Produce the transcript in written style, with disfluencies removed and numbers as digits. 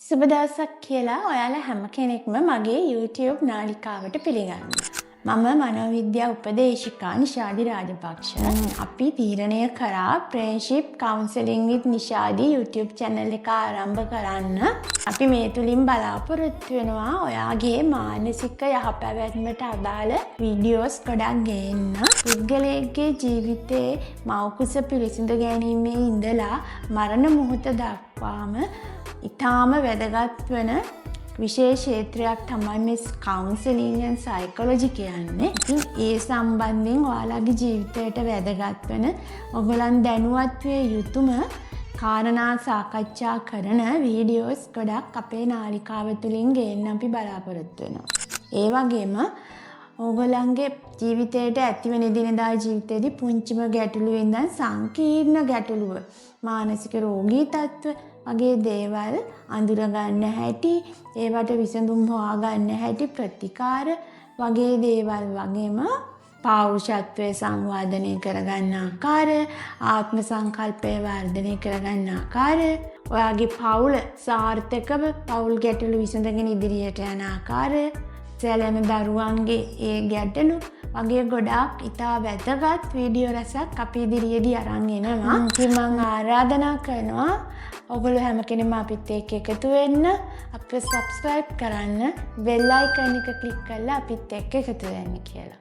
සුබ දවසක් කියලා ඔයාලා හැම කෙනෙක්ම මගේ YouTube නාලිකාවට පිළිගන්නවා. මම මනෝවිද්‍යා උපදේශිකා නිෂාදි රාජපක්ෂ. අපි තීරණය කරා friendship counselling විත් Nishadi YouTube channel එක ආරම්භ කරන්න. අපි මේ තුලින් බලාපොරොත්තු වෙනවා ඔයාගේ මානසික යහපැවැත්මට අදාළ වීඩියෝස් ගොඩක් ගේන්න. පුද්ගලයෙක්ගේ ජීවිතේ මව්කුස පිරිසිදු ගැනීමේ ඉඳලා මරණ මොහොත දක්වාම ඉතාම වැදගත් වන විශේෂ ක්ෂේත්‍රයක් තමයි මේ කවුන්සලින් ඇන්ඩ් සයිකොලොජි කියන්නේ. ඉතින් ඒ සම්බන්ධයෙන් ඔයාලගේ ජීවිතයට වැදගත් වන, ඔයගොල්ලන් දැනුවත් විය යුතුම කාරණා සාකච්ඡා කරන වීඩියෝස් ගොඩක් අපේ නාලිකාව තුළින් ගේන්න අපි බලාපොරොත්තු වෙනවා. ඒ වගේම ඕගොල්ලන්ගේ ජීවිතයට ඇතිවන එදිනෙදා ජීවිතේදී පුංචිම ගැටලුවෙ ඉඳන් සංකීර්ණ ගැටලුව, මානසික රෝගී තත්ත්ව වගේ දේවල් අඳුරගන්න හැටි, ඒවට විසඳුම් හොයාගන්න හැටි, ප්‍රතිකාර වගේ දේවල් වගේම පෞරුෂත්වය සංවර්ධනය කරගන්න ආකාරය, ආත්ම සංකල්පය වර්ධනය කරගන්න ආකාරය, ඔයාගේ පවුල සාර්ථකව පවුල් ගැටලු විසඳගෙන ඉදිරියට යන ආකාරය, සැලෙන දරුවන්ගේ ඒ ගැටලු වගේ ගොඩාක් ඉතා වැදගත් වීඩියෝ රැසක් අපි ඉදිරියේදී අරන් එනවා. ඉතින් මං ආරාධනා කරනවා ඔයගොල්ලෝ හැම කෙනෙක්ම අපිත් එක්ක එකතු වෙන්න, අපිව සබ්ස්ක්‍රයිබ් කරන්න, බෙල් අයිකන් එක ක්ලික් කරලා අපිත් එක්ක එකතු වෙන්න කියලා.